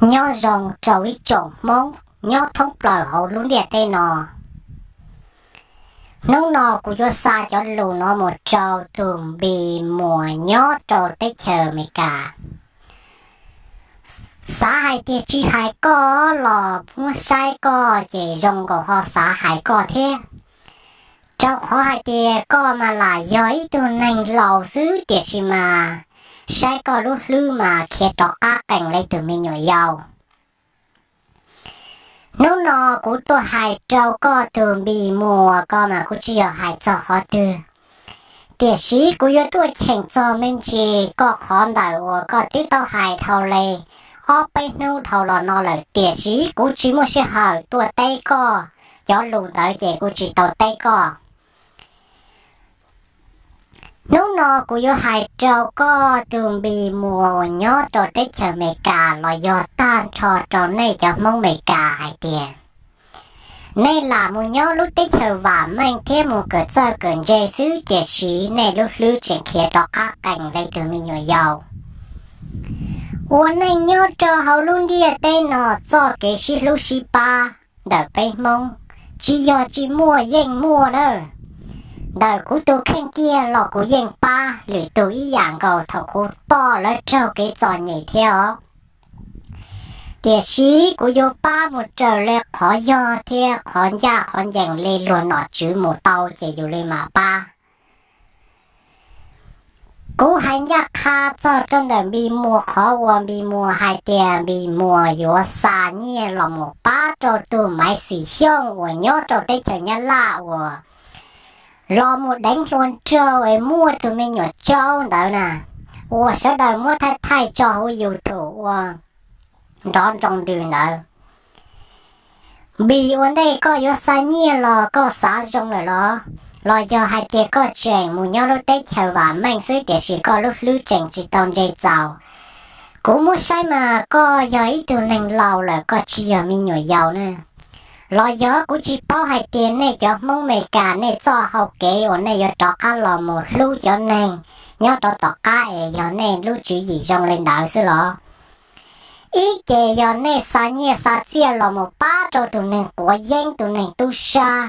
Nyob zoo rau ib tsoom Hmoob nyob thoob plaws hauv lub ntiaj teb no. Hnub no kuv yuav xa cov lus no mus rau tus Npis Muas nyob rau teb chaws Amelikas. Xav hais tias tsis hais koj los muab saib koj ces zoo nkaus ho xav hais koj thiab, rau qhov hais tias koj mas lam yog ib tug neeg laus xwb tiam sis mas saib koj lub hlwb mas khiav rov qab qees li tus me nyuam yaus. Hnub no kuv tuaj hais rau koj tus Npis Muas ko mas kuv tsis yog hais txog qhov twg, tiam sis kuv yuav tuaj cheem txog me ntsis koj qhov ntawm uas koj twb tau hais dhau li ob peb hnub dhau los no lawm, tiam sis kuv tsis muaj sij hawm tuaj teb koj cov lus ntawd ces kuv tsis tau teb koj. Hnub no kuv yuav hais rau koj tus Npis Muas uas nyob rau teb chaws Amelikas los yog tag nrho rau nej cov Hmoob Amelikas hais tias nej lam mus nyob lub teb chaws vam meej thiab mus kawm txawj kawm ntse xwb tiam sis nej lub hlwb tseem khiav rov qab qees li tus me nyuam yaus. Ua neej nyob rau hauv lub ntiaj teb no txoj kev sib hlub sib pab ntawm peb Hmoob tsis yog tsis muaj, yeej muaj na. Ntawm kuv tus kheej kiag los kuv yeej pab lwm tus ib yam nkaus thaum kuv pom lawv raug kev txom nyem thiab os. Tiam sis kuv yuav pab mus raws li qhov yog thiab qhov ncaj qhov ncees li luag nom tswv mus tau ces yus li mam pab. Kuv hais ncaj qha txog rau ntawm Npis Muas qhov uas Npis Muas hais tias Npis Muas yuav xa nyiaj los mus pab rau tus Maiv Xis Xyooj uas nyob rau teb chaws Nyab Laj uas los mus deev hluas nraug es muaj tus me nyuam tsaub ntawd na, uas sawv daws muab thaij thaij tso hauv YouTube ua nrov nroo ntws ntawd. Npis, ua ntej koj yuav xa nyiaj los koj xav zoo lawm los? Los yog hais tias koj tseem mus nyob lub teb chaws vam meej xwb tiam sis koj lub hlwb tseem tsis tau ntse txaus? Kuv muab saib mas koj yog ib tug neeg laus lawm, koj tsis yog me nyuam yaus na. Los yog kuv tsis paub hais tias nej cov Hmoob Amelikas nej txoj hau kev uas nej yuav rov qab los mus hlub cov neeg nyob rau tom qab es yog nej lub tswv yim zoo li ntawd xwb los? Ib ces yog nej xa nyiaj xa txiaj los mus pab rau tus neeg quav yeeb tus neeg tub sab.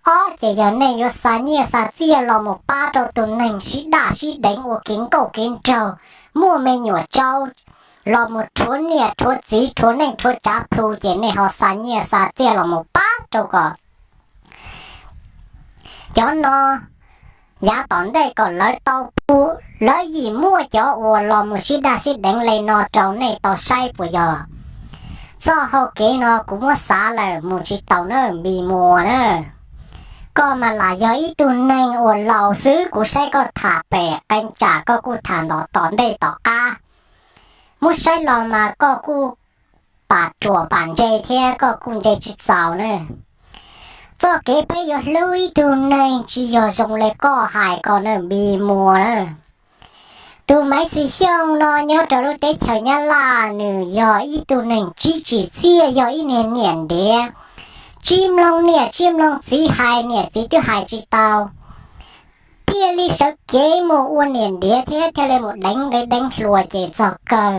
Ob ces yog nej yuav xa nyiaj xa txiaj los mus pab rau tus neeg sib daj sib deev ua kev nkauj kev nraug, muaj me nyuam tsaub, los mus rhuav niam rhuav txiv rhuav neej rhuav tsav plhu ces nej ho xa nyiaj xa txiaj los mus pab rau kom cov no yav tom ntej kom lawv tau pu, lawv yim muaj cov uas los mus sib daj sib deev li no rau nej tau saib puas yog? Txoj hau kev no kuv muab xav lawm mus tsis taus na Npis Muas na. Koj mas lam yog ib tug neeg uas laus xwb, kuv saib koj tham pem qee tsam koj kuj tham ntom tom ntej tom qab. Muab saib los mas koj kuj pam ruam pam ntse thiab koj kuj ntse tsis txaus na. Txoj kev peb yuav hlub ib tug neeg tsis yog zoo li koj hais ko na Npis Muas na. Tus Maiv Xis Xyooj no nyob rau lub teb chaws Nyab Laj nws yog ib tug neeg tsis tsim txiaj, yog ib niag niam ntiav, tsis mloog niam tsis mloog txiv hais, niam txiv twb hais tsis tau. Thiaj li sawv kev mus ua niam ntiav thiab thiaj li mus deev deev hluas ces txog kawg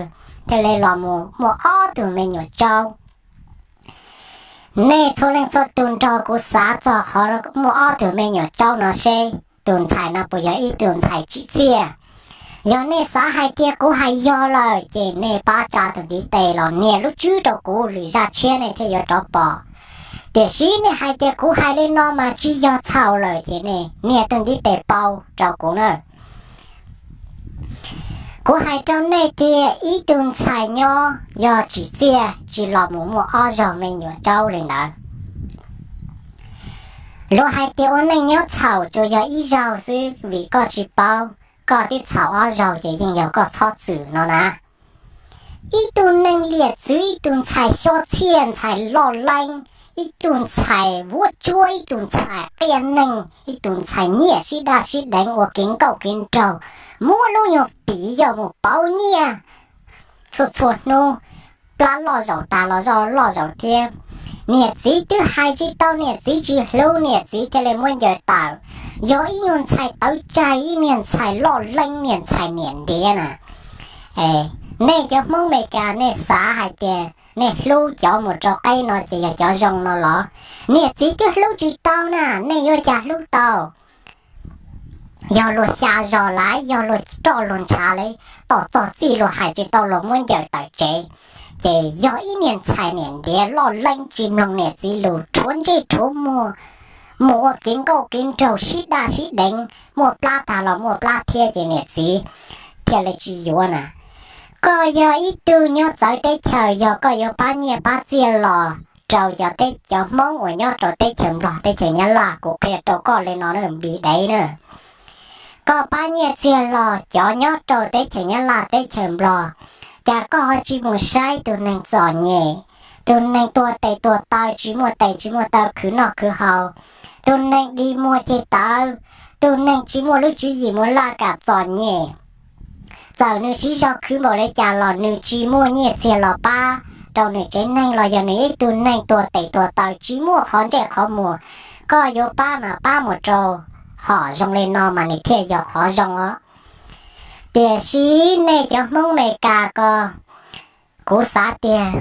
thiaj li los mus muaj ob tug me nyuam tsaub. Nej txhua leej txhua tus nrog kuv xav txog qhov muaj ob tug me nyuam tsaub no seb tus ntxhais no puas yog ib tug ntxhais tsim txiaj. Yog nej xav hais tias kuv hais yog lawm ces nej pab tsa tus ntiv tes los nias lub tswb rau kuv, lwm zaj tshiab nej thiaj yuav rov pom. Tiam sis nej hais tias kuv hais li no mas tsis yog txhaum lawm ces nej nias tus ntiv tes pau rau kuv na. Kuv hais rau nej tias ib tug ntxhais nyob yog tsim txiaj tsis los mus muaj ob zaug me nyuam tsaub li ntawd. Luag hais tias ua neej nyob txhaum tsuas yog ib zaug xwb, vim koj tsis paub, koj twb txhaum ob zaug ces yeej yog koj txhob txwm no na. Ib tug neeg liam txwv, ib tug ntxhais xyob txhiaj, ntxhais loj leeb, ib tug ntxhais vuab tsuab, ib tug ntxhais qias neeg, ib tug ntxhais nyiam sib daj sib deev ua kev nkauj kev nraug, muab lub nyuag pim yog mus pauv nyiaj txhua txhua hnub, plab loj zaum tas los zoj loj zaum thiab. Niam txiv twb hais tsis tau, niam txiv tsis hlub, niam txiv thiaj li muab ncaws tawm. Yog ib nyuag ntxhais tawv tsag, ib niag ntxhais loj leeb, niag ntxhais niam ntiav na, es Nej cov Hmoob Meskas nej xav hais tias nej hlub cov mus rau qeb no ces yog cov zoo no los? Niam txiv twb hlub tsis tau na, nej yuav cas hlub tau? Yog luag xya zog lawm, yog luag roj luag ntshav lawm, tom txog txij luag hais tsis tau luag muab ncaws tawm tsev, ces yog ib niag ntxhais niam ntiav loj leeb tsis mloog niam txiv lus, rhuav ntsej rhuav muag, mus ua kev nkauj kev nraug sib daj sib deev, muaj plab tag los muaj plab thiab ces niam txiv thiaj li tsis yuav na. Koj yog ib tug nyob txawv teb chaws, yog koj yuav pab nyiaj pab txiaj los rau cov teb cov Hmoob uas nyob rau teb chaws Nplog teb chaws Nyab Laj, kuv qhia rau koj li no na, npis dev na. Koj pab nyiaj txiag los cov nyob rau teb chaws Nyab Laj teb chaws Nplog, cas koj ho tsis mus saib tus neeg txom nyem, tus neeg tuag tes tuag taw tsis muaj tes tsis muaj taw khwv noj khwv haus, tus neeg dig muag ceg tawv, tus neeg tsis muaj lub tswv yim mus laj kam txom nyem? Txawm nws siv zog khwv npaum li cas los nws tsis muaj nyiaj txiag los pab rau nws tsev neeg los yog nws ib tug neeg tuag tes tuag taw tsis muaj qhov ntsej qhov muag, koj yuav pab mas pab mus rau hom zoo li no mas nws thiaj yog qhov zoo os. Tiam sis nej cov Hmoob Meskas ko, kuv xav tias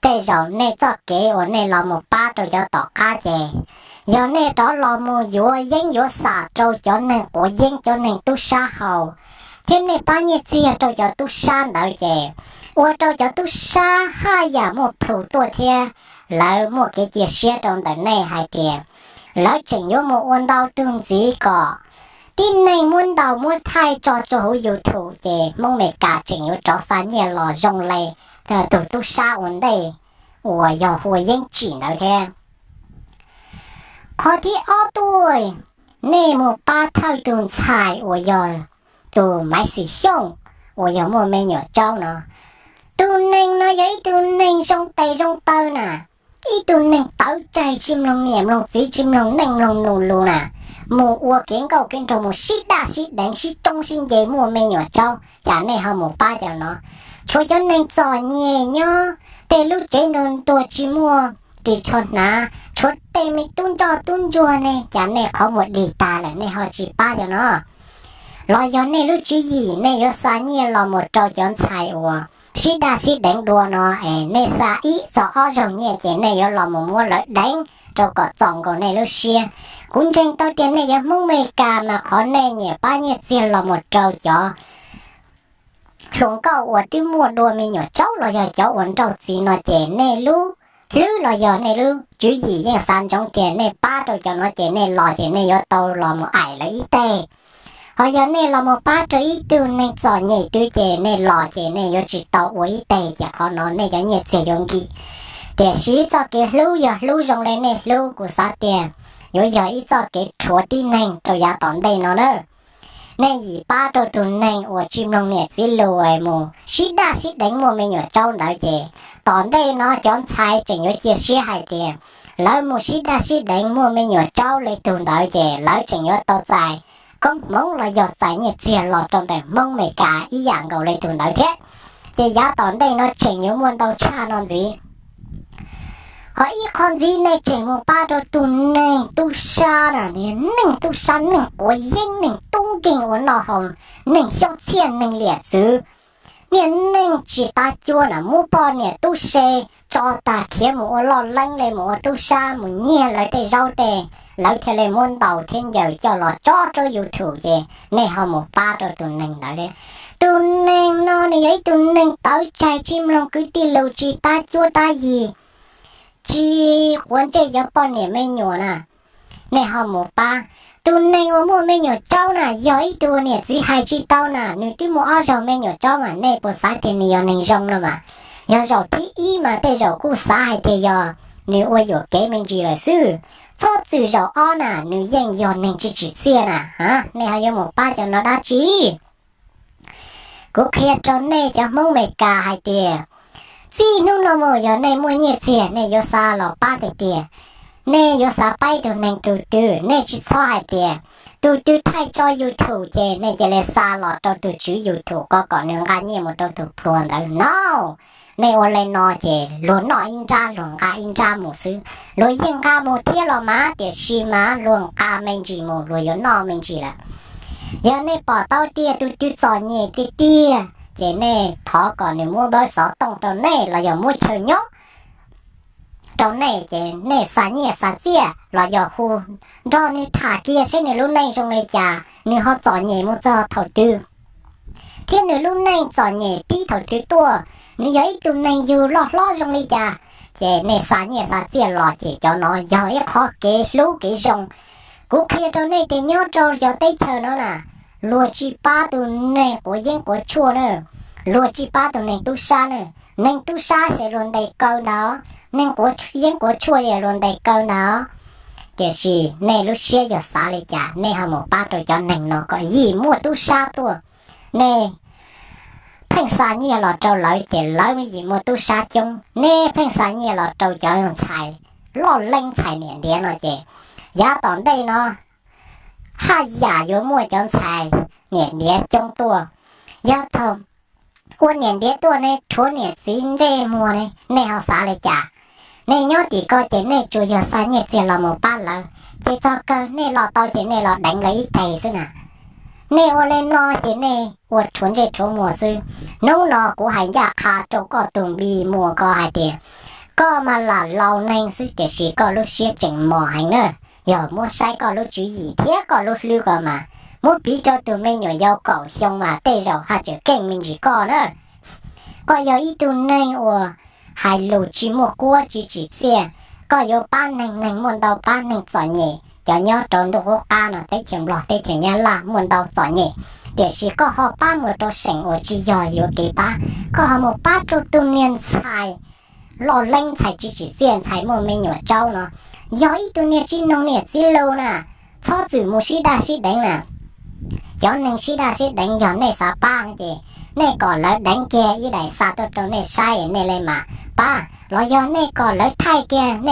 tej zaum nej txoj kev uas nej los mus pab rau cov tom qab ces yog nej rov los mus yuav yeeb yuav xam rau cov neeg quav yeeb cov neeg tub sab haus, thiab nej pab nyiaj txiag rau cov tub sab ntawd ces ua rau cov tub sab haj yam muaj plhus tuaj thiab lawv muaj kev cia siab rau ntawm nej hais tias lawv tseem yuav mus ua ntau tug ntxiv kom tib neeg muab ntaus muab thaij tso rau hauv YouTube ces Hmoob Meskas tseem yuav rov xa nyiaj los zoo li tus tub sab ua ntej uas yog hu ua Yeeb Tsim ntawd thiab. Qhov thib ob tuaj, nej mus pab thawj tus ntxhais uas yog tus Maiv Xis Xyooj uas yog muaj me nyuam tsaub no. Tus neeg no yog ib tug neeg zoo tes zoo taw na, ib tug neeg tawv tsawg tsis mloog niam mloog txiv tsis mloog neej mloog nus lus na, mus ua kev nkauj kev nraug mus sib daj sib deev sib tsoob sib nce muaj me nyuam tsaub, cas nej ho mus pab cov no? Tshuav cov neeg txom nyem nyob tej lub tsev ntuag ntuag tsis muaj ris tsho hnav, tshuav tej me tub nroj tub ntsuag ne, cas nej qhov muag dig tag lawm nej ho tsis pab cov no? Los yog nej lub tswv yim nej yuav xa nyiaj los mus rau cov ntxhais uas sib daj sib deev dua no es nej xa ib txog ob zaug nyiaj ces nej yuav los mus muab lawv deev rau kom txaus nkaus nej lub siab. Kuv ntseeg tau tias nej cov Hmoob Meskas mas qhov nej nyiam pab nyiaj txiag los mus rau cov hluas nkauj uas twb muaj dua me nyuam tsaub los yog cov uas nraug txiv no ces nej lub hlwb los yog nej lub tswv yim yeej xav ntsoov tias nej pab rau cov no ces nej los ces nej yuav tau los mus aim lawv ib teg. Ho yog nej los mus pab rau ib tug neeg txom nyem twg ces nej los ces nej yuav tsis tau ua ib teg ces qhov no nej cov nyiaj txiag yuav nkim. Tiam sis txoj kev hlub yog hlub zoo li nej hlub, kuv xav tias yuav yog ib txoj kev rhuav tib neeg rau yav tom ntej no na. Nej yim pab rau tus neeg uas tsis mloog niam txiv lus mus sib daj sib deev muaj me nyuam tsaub ntawd ces tom ntej no cov ntxhais tseem yuav cia siab hais tias lawv mus sib daj sib deev muaj me nyuam tsaub li tug ntawd ces lawv tseem yuav tau txais koob hmoov los yog txais nyiaj txiag los rau ntawm Hmoob Meskas ib yam nkaus li tug ntawd thiab. Ces yav tom ntej no tseem yuav muaj ntau tshaj no ntxiv. Ho ib qho ntxiv nej tseem mus pab rau tus neeg tub sab na, neeg tub sab neeg quav yeeb neeg tub nkeeg ua noj haus, neeg xyob txhiaj neeg liam txwv, niaj neej tsis tab cuab na, muab poj niam tub se tso tag khiav mus ua loj leeb li mus ua tub sab mus nyiag lawv tej zaub tej, lawv thiaj li muab ntaus thiab ncaws coj los tso rau YouTube ces nej ho mus pab rau tus neeg ntawd li. Tus neeg no nws yog ib tug neeg tawv tsawg tsis mloog kwv tij lus tsis tab cuab tab yig, tsis quav ntsej cov poj niam me nyuam na, nej ho mus pab. Tus neeg uas muaj me nyuam tsaub na yog ib tug niam txiv hais tsis tau na, nws twb muaj ob zaug me nyuam tsaub mas nej puas xav tias nws yog neeg zoo no mas? Yog zaum thib ib mas tej zaum kuj xav hais tias yog nws ua yuam kev me ntsis lawm xwb. Txhob txwm zaum ob na, nws yeej yog neeg tsis tsim txiaj na. Nej ho yuav mus pab cov no dab tsi? Kuv qhia rau nej cov Hmoob Meskas hais tias txij hnub no mus yog nej muaj nyiaj txiag nej yuav xa los pab tiag tiag, nej yuav xa pab tus neeg tus twg, nej tsis txhob hais tias tus twg thaij tso YouTube ces nej cia li xa los rau tus tswv YouTube ko kom nws nqa nyiaj mus rau tus pluag ntawd no. Nej ua li no ces luag noj ib nrab luag nqa ib nrab mus xwb. Luag yeej nqa mus thiab los mas, tiam sis mas luag nqa me ntsis mus luag yuav noj me ntsis lawm. Yog nej pom tau tias tus twg txom nyem tiag tiag, ces nej thov kom nws muab npawb xov tooj rau nej los yog muab chaw nyob rau nej, ces nej xa nyiaj xa txiaj los yog hu nrog nws tham kiag seb nws lub neej zoo li cas, nws ho txom nyem mus txog thaum twg, thiab nws lub neej txom nyem pib thaum twg tuaj, nws yog ib tug neeg yug loj hlob zoo li cas, ces nej xa nyiaj xa txiaj los ces cov no yog ib qho kev hlub kev zoo. Kuv qhia rau nej tias nyob rau cov teb chaws no na, luag tsis pab tus neeg quav yeeb quav tshuaj na, luag tsis pab tus neeg tub sab na. Neeg tub sab ces luag ntes kaw ntag, neeg quav yeeb quav tshuaj ces luag ntes kaw ntag. Tiam sis nej lub siab yog xav li cas nej ho mus pab rau cov neeg no kom yim muaj tub sab tuaj. Nej pheej xa nyiaj los rau lawv ces lawv yim muaj tub sab coob, nej pheej xa nyiaj los rau cov ntxhais loj leeb ntxhais niam ntiav no ces yav tom ntej no haj yam yuav muaj cov ntxhais niam ntiav coob tuaj. Yog thaum ua niam ntiav tuaj ne rhuav niam txiv ntsej muag ne, nej ho xav li cas? Nej nyob tim ko ces nej tsuas yog xa nyiaj txiag los mus pab lawv, ces txog kawg nej los tau ces nej los deev lawv ib teg xwb na. Nej ua li no ces nej ua rhuav ntsej rhuav muag xwb. Hnub no kuv hais ncaj qha rau koj tus npi muas ko hais tias, koj mas lam laus neeg xwb tiam sis koj lub siab tseem mos heev na. Yog muab saib koj lub tswv yim thiab koj lub hlwb ko mas, muab piv rau tus me nyuam yaus kaum xyoo mas tej zaum haj tseem keej me ntsis koj na. Koj yog ib tug neeg uas hais lus tsis muaj kuab tsis tsim txiaj. Koj yuav pab neeg, neeg muaj ntau pab neeg txom nyem, cov nyob rau ntuj qub qab no teb chaws Nplog teb chaws Nyab Laj muaj ntau txom nyem, tiam sis koj ho pab mus rau seem uas tsis yog yuav kev pab, koj ho mus pab rau tus niag ntxhais loj leeb ntxhais tsis tsim txiaj ntxhais muaj me nyuam tsaub no, yog ib tug niag tsis mloog niam txiv lus na, txhob txwm mus sib daj sib deev na. Cov neeg sib daj sib deev yog nej xav pab no ces nej kom lawv deev kiag ib daim xa tuaj rau nej saib nej li mam pab, los yog nej kom lawv thaij kiag,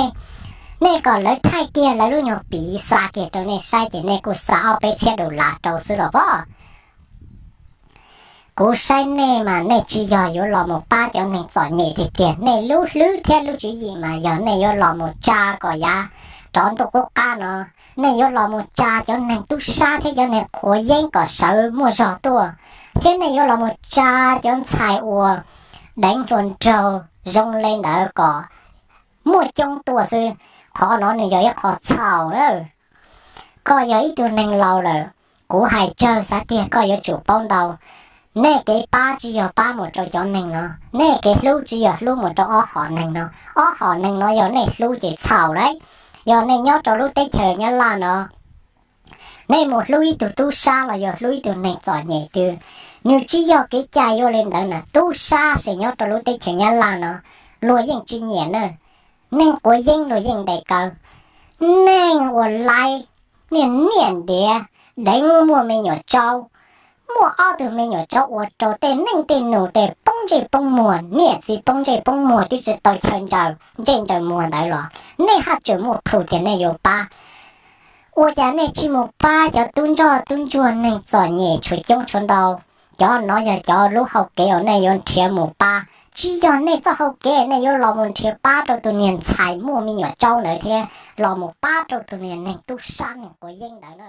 nej kom lawv thaij kiag lawv lub nyuag piv xa kiag rau nej saib ces nej kuj xa ob peb txhiab dollar rau xwb los pob. Kuv saib nej mas nej tsis yog yuav los mus pab cov neeg txom nyem tiag tiag, nej lub hlwb thiab lub tswv yim mas yog nej yuav los mus tsa kom yav rov ntuj qub qab no, nej yuav los mus tsa cov neeg tub sab thiab cov neeg qhuav yeeb kom sawv muaj zog tuaj, thiab nej yuav los mus tsa cov ntxhais uas deev hluas nraug zoo li ntawd kom muaj coob tuaj xwb. Qhov no nws yog ib qho txhaum lawm. Koj yog ib tug neeg laus lawm, kuv hais tsawg xav tiag koj yuav tsum paub ntau. Nej kev pab tsis yog pab mus rau cov neeg no, nej kev hlub tsis yog hlub mus rau ob hom neeg no. Ob hom neeg no yog nej hlub ces txhaum lawm. Yog nej nyob rau lub teb chaws Nyab Laj no, nej mus hlub ib tug tub sab los yog hlub ib tug neeg txom nyem twg, nws tsis yog kev cai yuav li ntawd na. Tub sab ces nyob rau lub teb chaws Nyab Laj no luag yeej tsis nyiam na. Neeg quav yeeb luag yeej ntes kaw. Neeg uas laiv niaj niaj ntiav, deev muaj me nyuam tsaub, muaj ob tug me nyuam tsaub ua rau tej neej tej nus tej poob ntsej poob muag, niam txiv poob ntsej poob muag twb tsis tau chaw ntsaws ntsej ntsaws muag ntawd los nej haj tseem muaj plhus tias nej yuav pab. Ua cas nej tsis mus pab cov tub ntsoj tub ntsuag neeg txom nyem tshuav coob tshuav ntau? Cov no yog cov lub hau kev uas nej yuav nrhiav mus pab, tsis yog nej txoj hau kev nej yuav los mus nrhiav pab rau tus niag ntxhais muaj me nyuam tsaub ntawd thiab los mus pab rau tus niag neeg tub sab neeg quav yeeb ntawd na.